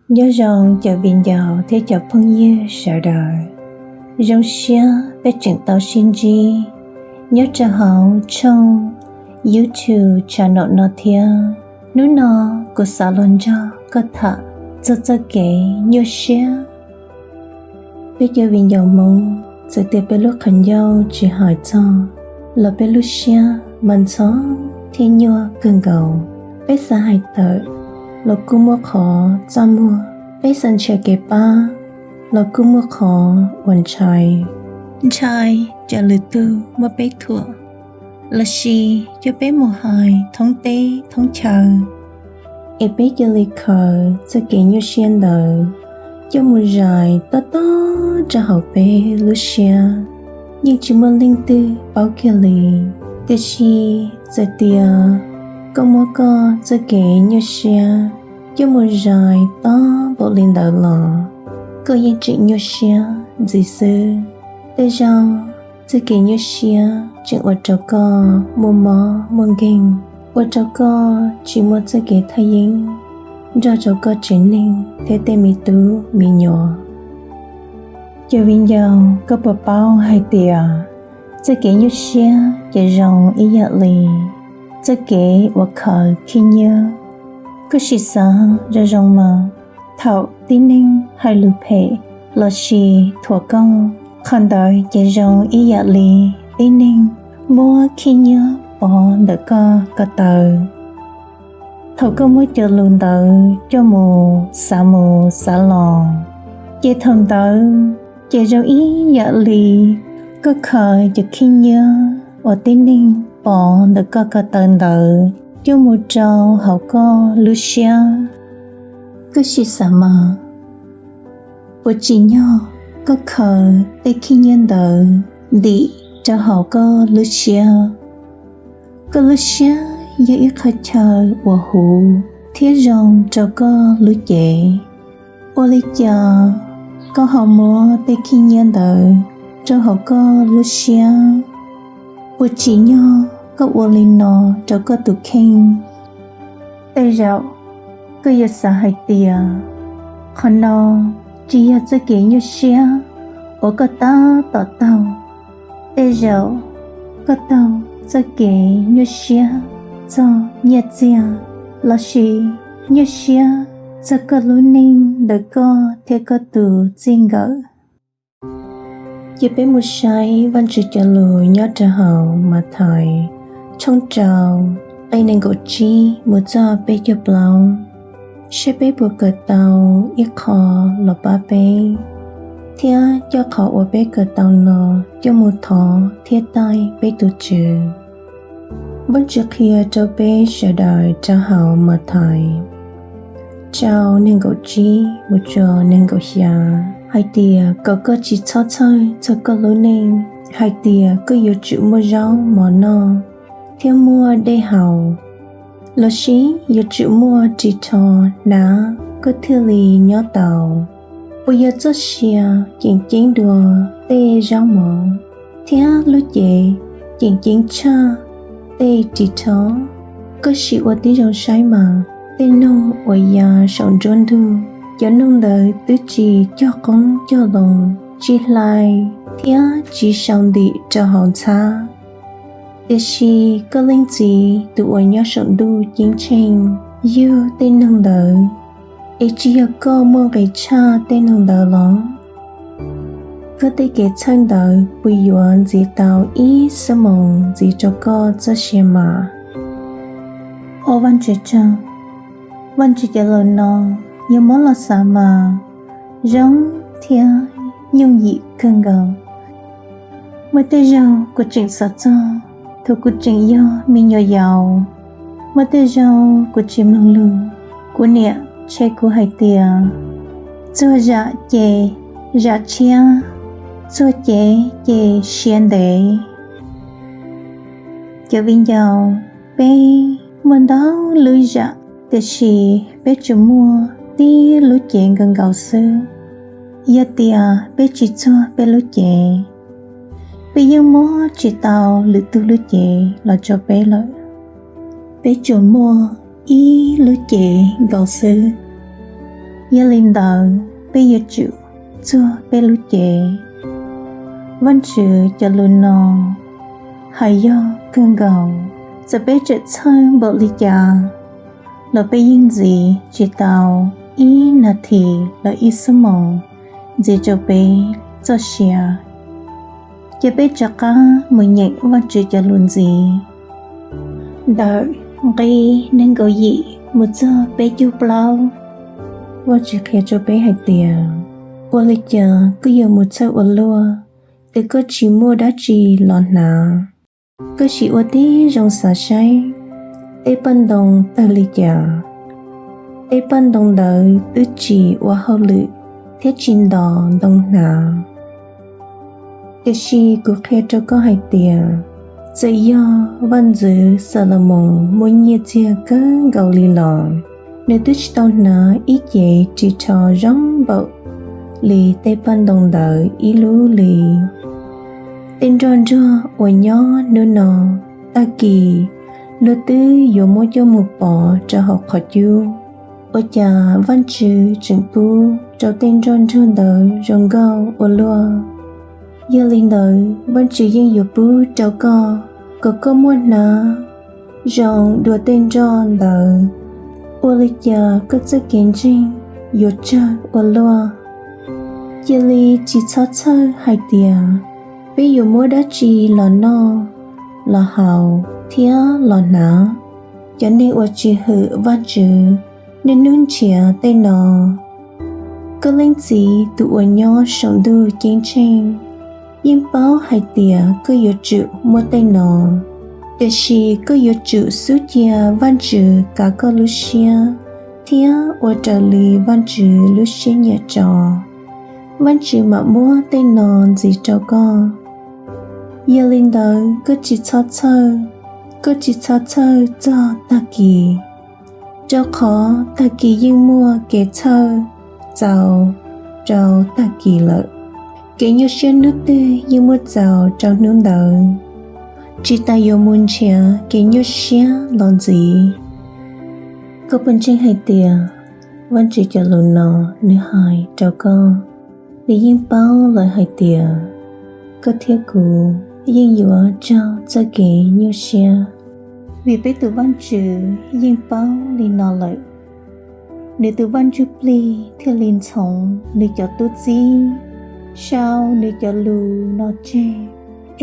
Nyob zoo cov viv ncaus thiab cov phooj ywg sawv daws, zoo siab peb tseem tau sib ntsib nyob rau hauv tshooj YouTube channel no thiab. Hnub no kuv xav los nrog koj tham txog txoj kev nyuaj siab. Peb cov viv ncaus Hmoob, txawm tias peb lub qhov ncauj tsis hais txog los peb lub siab mas ntxhov thiab nyuaj kawg nkaus. Peb xav hais tawm los kuj muaj qhov txaj muag, peb xav nrhiav kev pab los kuj muaj qhov uas ntshai, ntshai tsam lwm tus muab peb thuam lossis coj peb mus hais thoob teb thoob chaw, es peb cia li khaws txoj kev nyuaj siab ntawd coj mus zais tob tob rau hauv peb lub siab. Yeej tsis muaj leej twg paub kiag li. Tiam sis txawm tias koj muab koj txoj kev nyuaj siab coj mus zais tob npaum li ntawd los koj yeej tseem nyuaj siab ntxiv xwb. Tej zaum txoj kev nyuaj siab tseem ua rau koj muaj mob muaj nkeeg, ua rau koj tsis muaj txoj kev thaj yeeb nrog rau koj tsev neeg thiab tej me tub me nyuam. Cov viv ncaus, koj puas paub hais tias txoj kev nyuaj siab ces zoo ib yam li txoj kev uas khaws khib nyiab? Koj sim xav zoo zoo mas, thaum tib neeg hais lus phem lossis thuam koj, qhov ntawd ces zoo ib yam li tib neeg muab khib nyiab pov ntawm koj ko taw. Thaum koj muab cov lus ntawd coj mus xav mus xav los, ces thaum ntawd ces zoo ib yam li koj khaws cov khib nyiab uas tib neeg pov ntawm koj ko taw ntawd coj mus rau hauv koj lub siab. Koj sim xav mas, puas tsim nyog koj khaws tej khib nyiab ntawd ntim rau hauv koj lub siab? Koj lub siab yog ib qhov chaw uas huv thiab zoo rau koj lub cev. Ua li cas koj ho muab tej khib nyiab ntawd rau hauv koj lub siab? Puas tsim nyog koj ua li no rau koj tus kheej? Tej zaum koj yuav xav hais tias qhov no tsis yog txoj kev nyuaj siab uas koj tab tom taug. Tej zaum koj taug txoj kev nyuaj siab txog nyiaj txiag, lossis nyuaj siab txog koj lub neej ntawm koj thiab koj tus txij nkawm. Cia peb mus saib Vajtswv cov lus nyob rau hauv Mathais tshooj rau, nqe nees nkaum tsib mus txog peb caug plaub, saib peb puas kawm tau ib qho los pab peb, thiab coj qhov uas peb kawm tau no coj mus thov thiab taij peb tus Tswv. Vajtswv qhia rau peb sawv daws rau hauv Mathais rau nees nkaum tsib mus txog nees nkaum xya hais tias kom koj tsis txhob txhawj txog koj lub neej hais tias koj yuav tsum muaj zaub mov noj thiab muaj dej haus, lossis yuav tsum muaj ris tsho hnav koj thiaj li nyob tau. Puas yog txoj sia ceev ceeb dua tej zaub mov thiab lub cev ceev ceeb tshaj tej ris tsho? Koj sim ua tib zoo saib mas, tej noog uas ya saum nruab ntug, cov noog ntawd twb tsis cog qoob cog loo, tsis hlais thiab tsis sau ntim rau hauv ntxhab. Tiam sis koj Leej Txiv tus uas nyob saum ntuj ceeb tsheej yug tej noog ntawd, es tsis yog koj muaj nqis tshaj tej noog ntawd los? Koj tej kev txhawj ntawd puas yuav ntxiv tau ib xuab moos ntxiv rau koj txoj sia mas? Ua Vajtswv tsaug, Vajtswv cov lus no yog muab los xav mas zoo thiab yooj yim kawg nkaus. Muaj tej zaug kuv tseem xav txog thaum kuv tseem yog me nyuam yaus. Muaj tej zaug kuv tsis mloog lus, kuv niam tshem kuv hais tias, txuag zam ces zam tshiab, txuag cev ces siav ntev. Cov viv ncaus, peb muaj ntau lub zam, tiam sis peb tsuas muaj tib lub cev nkaus nkaus xwb. Yog tias peb tsis txuag peb lub cev, peb yeej muab tsis tau lwm tus lub cev los rau peb lawm. Peb tsuas muaj ib lub cev nkaus xwb. Yog li ntawd peb yuav tsum txuag peb lub cev. Vajtswv cov lus no hais yog kawg nkaus. Txawm peb tseem txhawj npaum li cas los peb yeej ntxiv tsis tau ib nas this los ib xuab moos ntxiv rau peb txoj sia. Cia peb rov qab mus nyeem Vajtswv cov lus ntxiv. Ntawm nqi nees nkaum yim mus txog peb caug plaub, Vajtswv qhia rau peb hais tias, ua li cas koj yuav mus txhawj ua luaj, es koj tsis muaj dab tsi los hnav? Koj sim ua tib zoo xav saib, tej paj ntoo tawg li cas? Tej paj ntoo ntawd twb tsis ua hauj lwm thiab tsis ntos ntoo hnav. Tiam sis kuv qhia rau koj hais tias, txawm yog vaj ntxwv Xalumoos muaj nyiaj txiag kawg nkaus li los, nws twb tsis tau hnav ib cev ris tsho zoo npaum li tej paj ntoo ntawd ib lub li. Tej nroj ntsuag uas nyob hnub no, tag kis luag twb yuav muab coj mus pov rau hauv qhov cub. Ua cas Vajtswv tseem pub rau tej nroj ntsuag ntawd zoo nkauj ua luaj? Yog li ntawd, Vajtswv yeej yuav pub rau koj kom koj muaj hnav zoo dua tej nroj ntawd. Ua li cas koj txoj kev ntseeg yuav tsawg ua luaj? Cia li tsis txhob txhawj hais tias, peb yuav muab dab tsi los noj, los haus thiab los hnav? Cov neeg uas tsis hwm Vajtswv niaj hnub nrhiav tej no. Koj Leej Txiv tus uas nyob saum ntuj ceeb tsheej yeej paub hais tias koj yuav tsum muaj tej no. Tiam sis koj yuav tsum xub cia Vajtswv kav koj lub siab thiab ua raws li Vajtswv lub siab nyiam tso, Vajtswv mam muab tej no ntxiv rau koj. Yog li ntawd, koj tsis txhob txhawj, koj tsis txhob txhawj txog tag kis, rau qhov tag kis yeej muaj kev txhawj txaus rau tag kis lawm. Kev nyuaj siab hnub twg yeej muaj txaus rau hnub ntawd, tsis tas yuav mus nrhiav kev nyuaj siab los ntxiv. Koj puas ntseeg hais tias Vajtswv cov lus no nws hais rau koj? Nws yeej paub lawm hais tias koj thiab kuv yeej yuav raug txoj kev nyuaj siab. Vim peb tus Vajtswv yeej paub li no lawm, nws tus Vaj Ntsuj Plig thiaj li ntxhoov nws cov tub txib sau nws cov lus no tseg,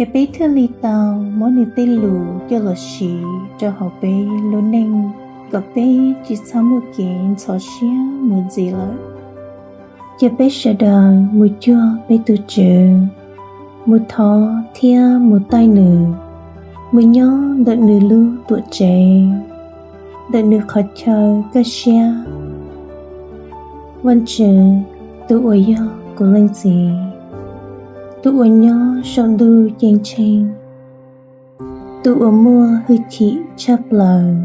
es peb thiaj li tau muab nws tej lus coj los siv rau hauv peb lub neej, kom peb tsis txhob muaj kev ntxhov siab mus ntxiv lawm. Cia peb sawv daws mus cuag peb tus Tswv, mus thov thiab mus taij nws, mus nyob ntawm nws lub tuam tsev, ntawm nws qhov chaw kaj siab. Vajtswv, tus uas yog kuv Leej Txiv, tus uas nyob saum ntuj ceeb tsheej, tus uas muaj hwj chim tshaj plaws,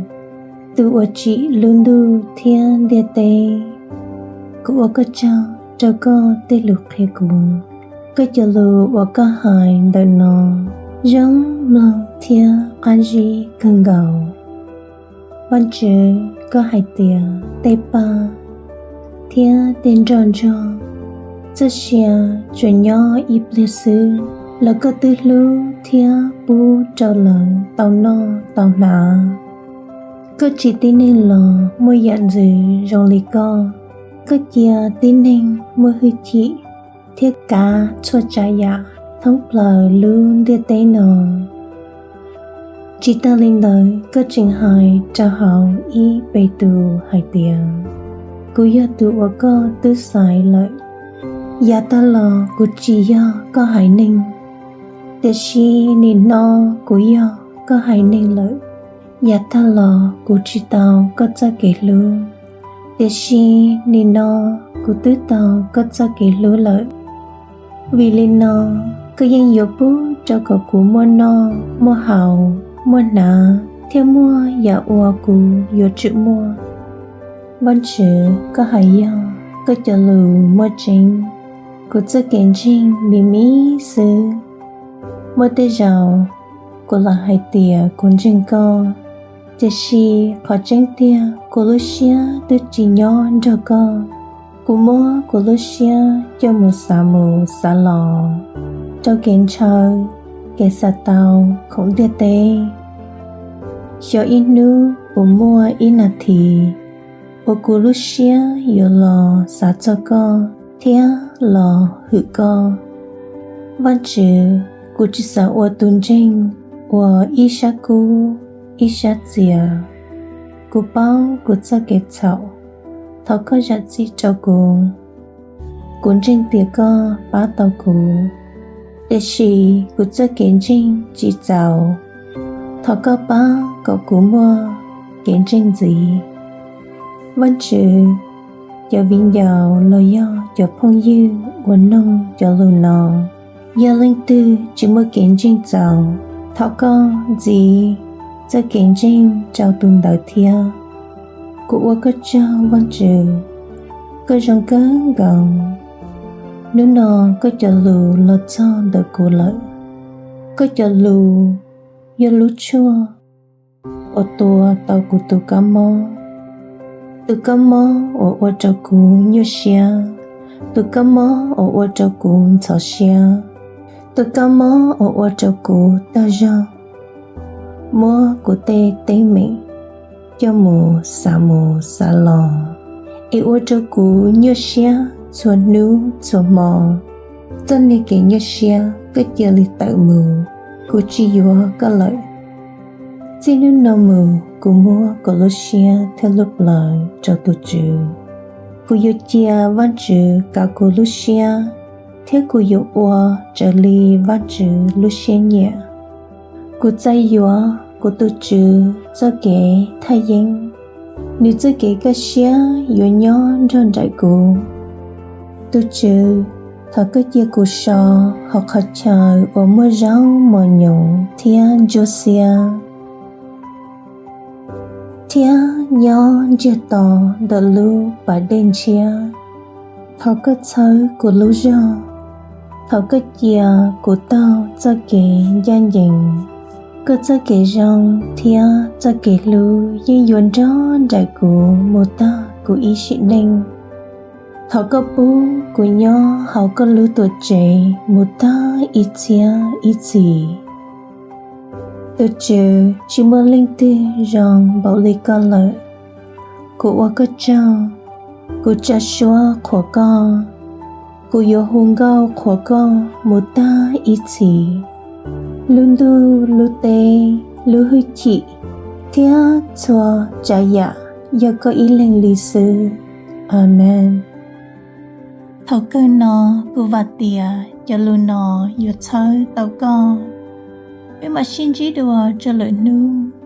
tus uas tsim lub ntuj thiab ntiaj teb, kuv ua koj tsaug rau koj tej lus qhia kuv. Koj cov lus uas koj hais ntawm no zoo mloog thiab qab zib kawg nkaus. Vajtswv, koj hais tias tej paj thiab tej nroj ntsuag, txoj sia tsuas nyob ib pliag xwb los koj twb hlub thiab pub rau lawv tau noj tau hnav. Koj tsim tib neeg los muaj yam ntxwv zoo li koj. Koj cia tib neeg muaj hwj chim thiab kav txhua tsav yam thoob plaws lub ntiaj teb no. Tsis tas li ntawd, koj tseem hais rau hauv ib Petus hais tias, kuv yog tus uas koj twb xaiv lawm. Yav tag los kuv tsis yog koj haiv neeg, tiam sis nim no kuv yog koj haiv neeg lawm. Yav tag los kuv tsis tau koj txoj kev hlub, tiam sis nim no kuv twb tau koj txoj kev hlub lawm. Vim li no, koj yeej yuav pub rau kom kuv muaj noj muaj haus, muaj hnav thiab muaj yam uas kuv yuav tsum muaj. Vajtswv, koj hais yog, koj cov lus muaj tseeb. Kuv txoj kev ntseeg me me xwb. Muaj tej zaum kuv lam hais tias kuv ntseeg koj, tiam sis qhov tseeb tiag kuv lub siab twb tsis nyob nrog koj. Puas muab kuv lub siab coj mus xav mus xav los rau kev ntshaw, kev xav tau khoom ntiaj teb? Xyov ib hnub puas muaj ib nas this uas kuv lub siab yuav los xav txog koj thiab los hwm koj. Vajtswv, kuv tsis xav ua tus ntseeg uas ib sab kub ib sab txias. Kuv paub kuv txoj kev txhaum, thov koj zam txim rau kuv. Kuv ntseeg tias koj pab tau kuv, tiam sis kuv txoj kev ntseeg tsis txaus. Thov koj pab kom kuv muaj kev ntseeg ntxiv. Vajtswv, cov viv ncaus los yog cov phooj ywg uas noog cov lus no, yog leej twg tsis muaj kev ntseeg txaus, thov koj ntxiv txoj kev ntseeg rau tus ntawd thiab. Kuv ua koj tsaug Vajtswv, koj zoo kawg nkaus. Hnub no koj cov lus los txog ntawm kuv lawm. Koj cov lus yog lub tshuaj uas tua tau kuv tus kab mob, tus kab mob uas ua rau kuv nyuaj siab, tus kab mob uas ua rau kuv ntxhov siab, tus kab mob uas ua rau kuv tag zog. Muab kuv tej teeb meem coj mus xav mus xav los, es ua rau kuv nyuaj siab txhua hnub txhua hmo. Txoj niag kev nyuaj siab koj cia li tawm mus, kuv tsis yuav koj lawm. Txij hnub no mus kuv muab kuv lub siab thiab lub plawv rau tus Tswv. Kuv yuav cia Vajtswv kav kuv lub siab, thiab kuv yuav ua raws li Vajtswv lub siab nyiam. Kuv txais yuav kuv tus Tswv txoj kev thaj yeeb, nws txoj kev kaj siab yuav nyob nrog nraim kuv. Tus Tswv, thov koj cia kuv so hauv qhov chaw uas muaj zaub mos nyoos thiab ntsuab xiab, thiab nyob ntsiag to ntawm lub pas dej ntshiab. Thov koj txhawb kuv lub zog, thov koj cia kuv taug txoj kev ncaj ncees. Koj txoj kev zoo thiab txoj kev hlub yeej yuav nrog nraim kuv mus tag kuv ib sim neej. Thov koj pub kuv nyob hauv koj lub tuam tsev mus tag ib txhiab ib txhis. Tus Tswv, tsis muaj leej twg zoo npaum li koj lawm. Kuv ua koj tsaug, kuv tsa suab qhuas koj, kuv yuav hu nkauj qhuas koj mus tag ib txhis. Lub ntuj lub teb, lub hwj chim, thiab txhua tsav yam yog koj ib leeg li xwb. Amees. Thaum kawg no, kuv vam tias cov lus no yuav txhawb tau koj. Peb mam sib ntsib dua rau lwm hnub.